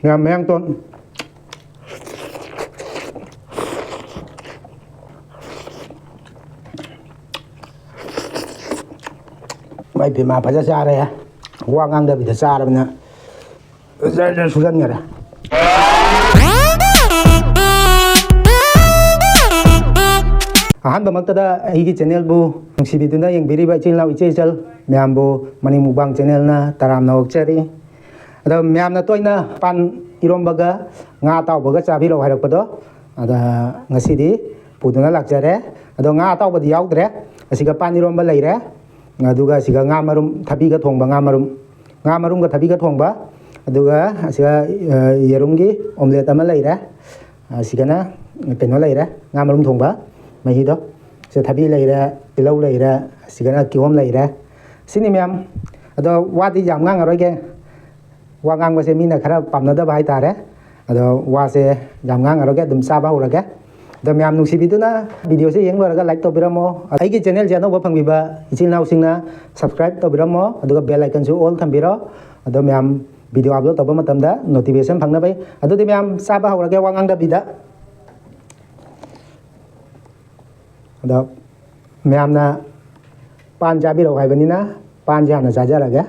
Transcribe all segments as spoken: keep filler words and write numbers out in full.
ꯃꯌꯥꯝ ꯃꯌꯥꯡꯇꯣꯟ꯫ ꯃꯥꯏ ꯄꯦꯝꯃ ꯐꯖ ꯆꯥꯔꯦ꯫ ꯋꯥ ꯉꯥꯡꯗꯕꯤꯗ ꯆꯥꯔꯕꯅꯤꯅ ꯖꯔ ꯖꯔ ꯁꯨꯖꯟꯈꯔꯦ꯫ ꯑꯍꯥꯟꯕꯃꯛꯇꯗ ꯑꯩꯒꯤ ꯆꯦꯅꯦꯜꯕꯨ ꯅꯨꯡꯁꯤꯕꯤꯗꯨꯅ ꯌꯦꯡꯕꯤꯔꯤꯕ ꯏꯆꯤꯜ ꯏꯅꯥꯎ ꯏꯆꯦ ꯏꯆꯜ ꯃꯌꯥꯝꯕꯨ ꯃꯅꯤ ꯃꯨꯛꯕꯥꯡ ꯆꯦꯅꯦꯜꯅ ꯇꯔꯥꯝꯅ ꯑꯣꯛꯆꯔꯤ꯫ ꯑꯗꯣ ꯃꯌꯥꯝꯅ ꯇꯣꯏꯅ ꯄꯥꯟ ꯏꯔꯣꯝꯕꯒ ꯉꯥ ꯑꯇꯥꯎꯕꯒ ꯆꯥꯕꯤꯔꯛꯑꯣ ꯍꯥꯏꯔꯛꯄꯗꯣ, ꯑꯗ ꯉꯁꯤꯗꯤ ꯄꯨꯗꯨꯅ ꯂꯥꯛꯆꯔꯦ꯫ ꯑꯗꯣ ꯉꯥ ꯑꯇꯥꯎꯕꯗꯤ ꯌꯥꯎꯗ꯭ꯔꯦ꯫ ꯑꯁꯤꯒ ꯄꯥꯟ ꯏꯔꯣꯝꯕ ꯂꯩꯔꯦ, ꯑꯗꯨꯒ ꯑꯁꯤꯒ ꯉꯥ ꯃꯔꯨꯝ, ꯊꯕꯤꯒ ꯊꯣꯡꯕ ꯉꯥ ꯃꯔꯨꯝ, ꯉꯥ ꯃꯔꯨꯝꯒ ꯊꯕꯤꯒ ꯊꯣꯡꯕ, ꯑꯗꯨꯒ ꯑꯁꯤꯒ, ꯑ, ꯌꯦꯔꯨꯝꯒꯤ ꯑꯣꯝꯂꯦꯠ ꯑꯃ ꯂꯩꯔꯦ꯫ ꯑꯁꯤꯒꯅ ꯀꯩꯅꯣ ꯂꯩꯔꯦ, ꯉꯥ ꯃꯔꯨꯝ ꯊꯣꯡꯕ ꯃꯍꯤꯗꯣ꯫ ꯁꯤꯗ ꯊꯕꯤ ꯂꯩꯔꯦ, ꯇꯤꯜꯍꯧ ꯂꯩꯔꯦ, ꯑꯁꯤꯒꯅ ꯀꯤꯍꯣꯝ ꯂꯩꯔꯦ꯫ ꯁꯤꯅꯤ ꯃꯌꯥꯝ꯫ ꯑꯗꯣ ꯋꯥꯗꯤ ꯌꯥꯝ ꯉꯥꯡꯉꯔꯣꯏꯒꯦ꯫ ꯋꯥ ꯉꯥꯡꯕꯁꯦ ꯃꯤꯅ ꯈꯔ ꯄꯥꯝꯅꯗꯕ ꯍꯥꯏꯇꯥꯔꯦ꯫ ꯑꯗꯣ ꯋꯥꯁꯦ ꯌꯥꯝ ꯉꯥꯡꯉꯔꯣꯏꯒꯦ, ꯑꯗꯨꯝ ꯆꯥꯕ ꯍꯧꯔꯒꯦ꯫ ꯑꯗꯣ ꯃꯌꯥꯝ ꯅꯨꯡꯁꯤꯕꯤꯗꯨꯅ ꯚꯤꯗꯤꯑꯣꯁꯦ ꯌꯦꯡ ꯂꯣꯏꯔꯒ ꯂꯥꯏꯛ ꯇꯧꯕꯤꯔꯝꯃꯣ꯫ ꯑꯩꯒꯤ ꯆꯦꯅꯦꯜꯁꯦ ꯑꯅꯧꯕ ꯐꯪꯕꯤꯕ ꯏꯆꯤꯜ ꯏꯅꯥꯎꯁꯤꯡꯅ ꯁꯕꯁꯀ꯭ꯔꯥꯏꯕ ꯇꯧꯕꯤꯔꯝꯃꯣ, ꯑꯗꯨꯒ ꯕꯦꯜ ꯑꯥꯏꯀꯟꯁꯨ ꯑꯣꯜ ꯊꯝꯕꯤꯔꯣ꯫ ꯑꯗꯣ ꯃꯌꯥꯝ ꯚꯤꯗꯤꯑꯣ ꯑꯞꯂꯣꯗ ꯇꯧꯕ ꯃꯇꯝꯗ ꯅꯣꯇꯤꯐꯤꯀꯦꯁꯟ ꯐꯪꯅꯕ꯫ ꯑꯗꯨꯗꯤ ꯃꯌꯥꯝ ꯆꯥꯕ ꯍꯧꯔꯒꯦ ꯋꯥ ꯉꯥꯡꯗꯕꯤꯗ꯫ ꯑꯗꯣ ꯃꯌꯥꯝꯅ ꯄꯥꯟ ꯆꯥꯕꯤꯔꯛꯑꯣ ꯍꯥꯏꯕꯅꯤꯅ ꯄꯥꯟꯁꯦ ꯍꯥꯟꯅ ꯆꯥꯖꯔꯒꯦ꯫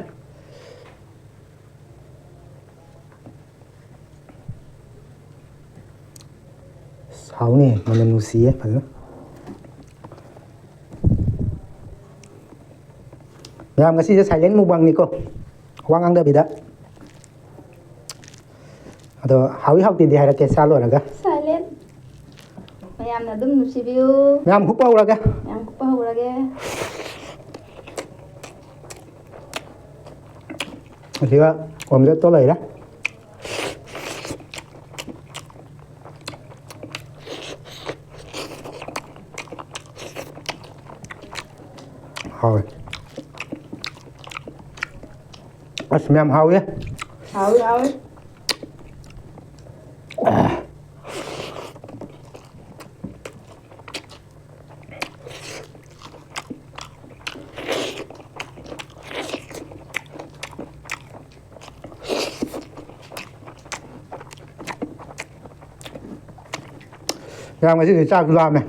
ꯑꯁ, ꯍꯥꯎꯅꯤ, ꯃꯅꯝ ꯅꯨꯡꯁꯤꯌꯦ ꯐꯖꯅ꯫ ꯃꯌꯥꯝ, ꯉꯁꯤꯁꯦ ꯁꯥꯏꯂꯦꯟ ꯃꯨꯛꯕꯥꯡꯅꯤꯀꯣ, ꯋꯥ ꯉꯥꯡꯗꯕꯤꯗ꯫ ꯑꯗꯣ ꯍꯥꯎꯏ ꯍꯥꯎꯇꯦꯗꯤ ꯍꯥꯏꯔꯛꯀꯦ ꯆꯥ ꯂꯣꯏꯔꯒ꯫ ꯁꯥꯏꯂꯦꯟ꯫ ꯃꯌꯥꯝꯅ ꯑꯗꯨꯝ ꯅꯨꯡꯁꯤꯕꯤꯌꯨ꯫ ꯃꯌꯥꯝ ꯍꯨꯞꯄ ꯍꯧꯔꯒꯦ꯫ ꯃꯌꯥꯝ ꯍꯨꯞꯄ ꯍꯧꯔꯒꯦ꯫ ꯑꯁꯤꯒ ꯑꯣꯝꯂꯦꯠꯇꯣ ꯂꯩꯔꯦ꯫ ꯍꯥꯎꯋꯦ꯫ ꯑꯁ, ꯃꯌꯥꯝ ꯍꯥꯎꯋꯦ꯫ ꯍꯥꯎꯋꯦ, ꯍꯥꯎꯋꯦ꯫ ꯃꯌꯥꯝ ꯉꯁꯤꯗꯤ ꯆꯥꯛꯁꯨ ꯂꯥꯝꯃꯦ꯫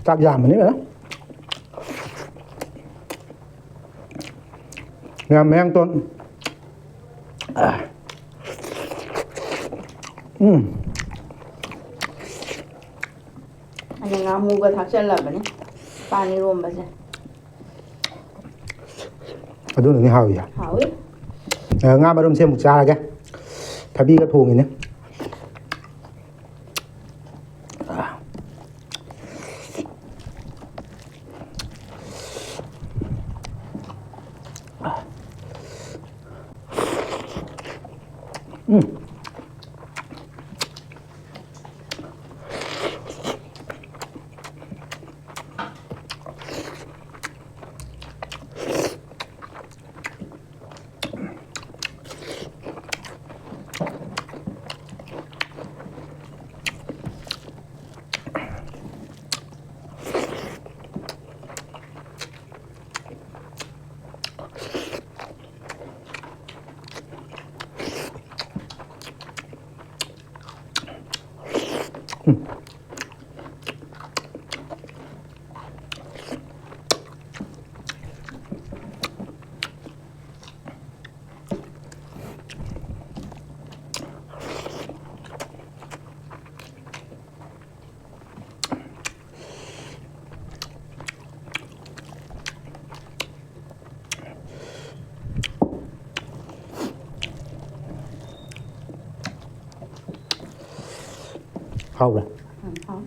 ꯆꯥꯛ ꯌꯥꯝꯕꯅꯤ ꯃꯌꯥꯝ꯫ ꯃꯌꯥꯝ ꯃꯌꯥꯡꯇꯣꯟ꯫ ꯎꯝ꯫ ꯑꯩꯅ ꯉꯥꯃꯨꯒ ꯊꯥꯛꯆꯜꯂꯕꯅꯤ ꯄꯥꯟ ꯏꯔꯣꯝꯕꯁꯦ꯫ ꯑꯗꯨꯅꯅꯤ ꯍꯥꯎꯔꯤꯁꯦ꯫ ꯍꯥꯎꯏ꯫ ꯑ, ꯉꯥ ꯃꯔꯨꯝꯁꯦ ꯑꯃꯨꯛ ꯆꯥꯔꯒꯦ꯫ ꯊꯕꯤꯒ ꯊꯣꯡꯉꯤꯅꯦ꯫ ꯎꯝ꯫ ꯍꯥꯎꯕ꯭ꯔꯥ? ꯎꯝ, ꯍꯥꯎ꯫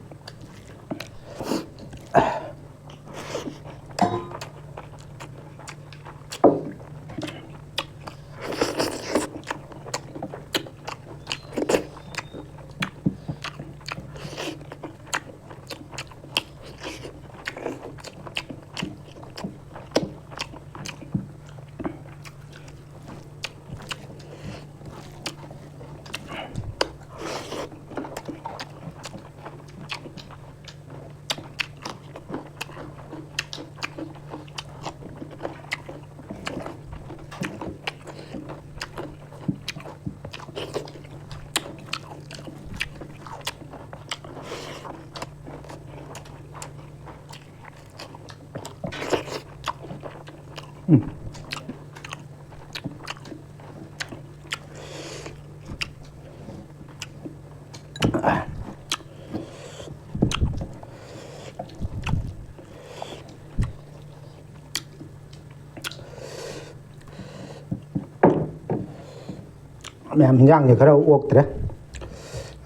ꯃꯌꯥꯝ ꯍꯤꯟꯖꯥꯡꯁꯦ ꯈꯔ ꯑꯣꯛꯇ꯭ꯔꯦ,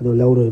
ꯑꯗꯨ ꯂꯧꯔꯣꯏ꯫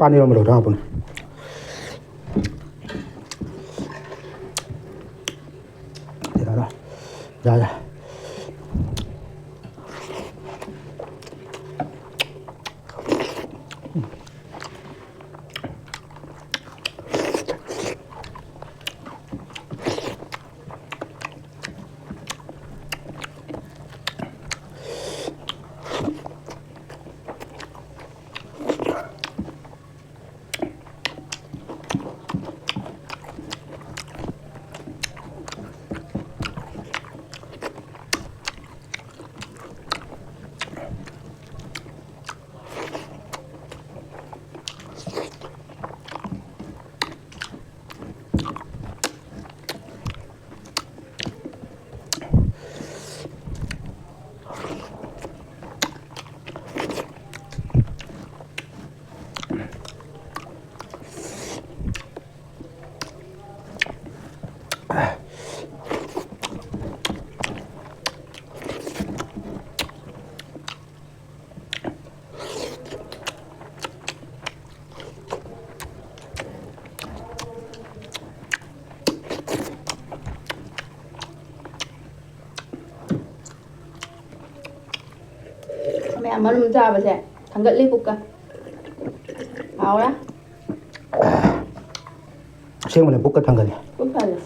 ꯄꯥꯟ ꯏꯔꯣꯟꯕ ꯂꯧꯗ ꯍꯥꯞꯄꯅꯤ꯫ ꯌꯥꯔꯦ꯫ ꯌꯥꯔꯦ꯫ ꯃꯌꯥꯝ ꯃꯔꯨꯝ ꯆꯥꯕꯁꯦ ꯊꯥꯡꯒꯠꯂꯤ ꯄꯨꯛꯀ꯫ ꯍꯥꯎꯔꯦ꯫ ꯑꯁꯦꯡꯕꯅꯦ, ꯄꯨꯛꯀ ꯊꯥꯡꯒꯠꯂꯦ꯫ ꯄꯨꯛ ꯊꯜꯂꯦ꯫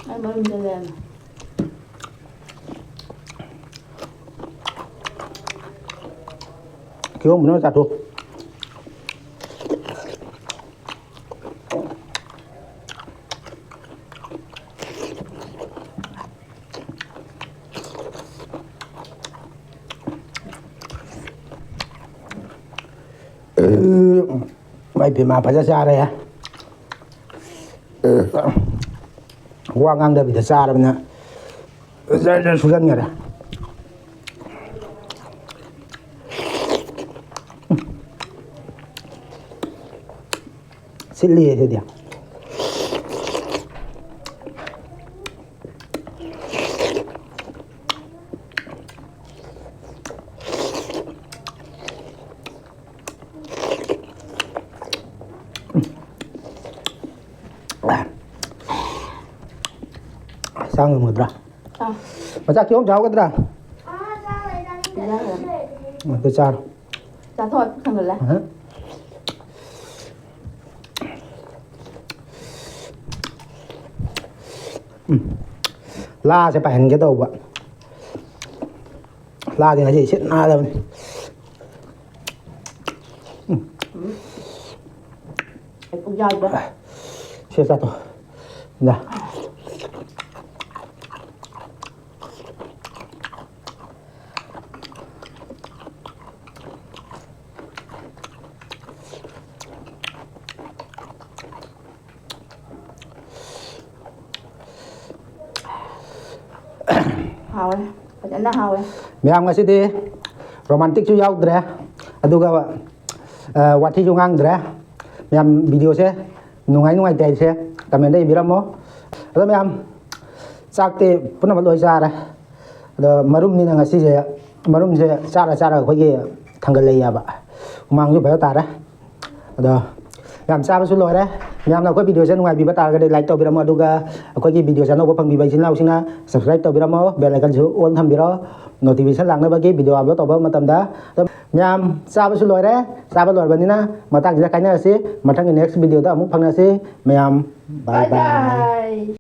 ꯑꯩ ꯃꯔꯨꯝ ꯆꯥ ꯂꯩꯔꯝꯃꯦ꯫ ꯀꯤꯍꯣꯝ ꯃꯅꯨꯡ ꯆꯥꯊꯣꯛ꯫ ꯃꯥꯏ ꯄꯦꯝꯃ, ꯐꯖ ꯆꯥꯔꯦ꯫ ꯋꯥ ꯉꯥꯡꯗꯕꯤꯗ ꯆꯥꯔꯕꯅꯤꯅ ꯖꯔ ꯖꯔ ꯁꯨꯖꯟꯈꯔꯦ꯫ ꯁꯤꯠꯂꯤꯌꯦ ꯁꯤꯗꯤ꯫ ꯆꯥ ꯉꯝꯒꯗ꯭ꯔꯥ? ꯆꯥ꯫ ꯃꯆꯥ ꯀꯤꯍꯣꯝ ꯆꯥꯍꯧꯒꯗ꯭ꯔꯥ? ꯄꯤꯖꯥꯈ꯭ꯔꯦ꯫ ꯑꯗꯨ ꯆꯥꯔꯣ꯫ ꯆꯥꯊꯣꯛꯑ ꯄꯨꯛ ꯊꯟꯒꯠꯂꯦ꯫ ꯑꯍ꯫ ꯎꯝ꯫ ꯂꯥꯁꯦ ꯄꯥꯏꯍꯟꯒꯦ ꯇꯧꯕ꯫ ꯂꯥꯗꯤ ꯉꯁꯤ ꯁꯤꯠ ꯅꯥꯗꯕꯅꯤ꯫ ꯑꯩ ꯄꯨꯛ ꯌꯥꯗ꯭ꯔꯦ꯫ ꯁꯦ ꯆꯥꯊꯣꯛ꯫ ꯏꯟꯗ꯫ ꯍꯥꯎꯋꯦ꯫ ꯐꯖꯅ ꯍꯥꯎꯋꯦ꯫ ꯃꯌꯥꯝ ꯉꯁꯤꯗꯤ ꯔꯣꯃꯥꯟꯇꯤꯛꯁꯨ ꯌꯥꯎꯗ꯭ꯔꯦ, ꯑꯗꯨꯒ, ꯑ, ꯋꯥꯊꯤꯁꯨ ꯉꯥꯡꯗ꯭ꯔꯦ꯫ ꯃꯌꯥꯝ ꯚꯤꯗꯤꯑꯣꯁꯦ ꯅꯨꯡꯉꯥꯏ ꯅꯨꯡꯉꯥꯏꯇꯦ ꯍꯥꯏꯁꯦ ꯀꯃꯦꯟꯗ ꯏꯕꯤꯔꯝꯃꯣ꯫ ꯑꯗꯣ ꯃꯌꯥꯝ, ꯆꯥꯛꯇꯤ ꯄꯨꯝꯅꯃꯛ ꯂꯣꯏ ꯆꯥꯔꯦ꯫ ꯑꯗꯣ ꯃꯔꯨꯝꯅꯤꯅ ꯉꯁꯤꯁꯦ, ꯃꯔꯨꯝꯁꯦ ꯆꯥꯔ ꯆꯥꯔꯒ ꯑꯩꯈꯣꯏꯒꯤ ꯊꯥꯡꯒꯠꯂꯛꯑꯦꯕ꯫ ꯍꯨꯃꯥꯡꯁꯨ ꯐꯖ ꯇꯥꯔꯦ꯫ ꯑꯗꯣ ꯌꯥꯝ ꯆꯥꯕꯁꯨ ꯂꯣꯏꯔꯦ꯫ ꯃꯌꯥꯝꯅ ꯑꯩꯈꯣꯏ videoꯁꯦ ꯅꯨꯡꯉꯥꯏꯕꯤꯕ ꯇꯥꯔꯒꯗꯤ like ꯇꯧꯕꯤꯔꯝꯃꯣ, ꯑꯗꯨꯒ ꯑꯩꯈꯣꯏꯒꯤ videoꯁꯦ ꯑꯅꯧꯕ ꯐꯪꯕꯤꯕ ꯏꯆꯤꯟ ꯏꯅꯥꯎꯁꯤꯡꯅ subscribe ꯇꯧꯕꯤꯔꯝꯃꯣ, bell iconꯁꯨ all ꯊꯝꯕꯤꯔꯣ, notification ꯂꯥꯛꯅꯕꯒꯤ video upload ꯇꯧꯕ ꯃꯇꯝꯗ꯫ ꯑꯗꯣ ꯃꯌꯥꯝ ꯆꯥꯕꯁꯨ ꯂꯣꯏꯔꯦ꯫ ꯆꯥꯕ ꯂꯣꯏꯔꯕꯅꯤꯅ ꯃꯇꯥꯡꯁꯤꯗ ꯀꯥꯏꯅꯔꯁꯤ꯫ ꯃꯊꯪꯒꯤ next videoꯗ ꯑꯃꯨꯛ ꯐꯪꯅꯁꯤ꯫ ꯃꯌꯥꯝ bye bye꯫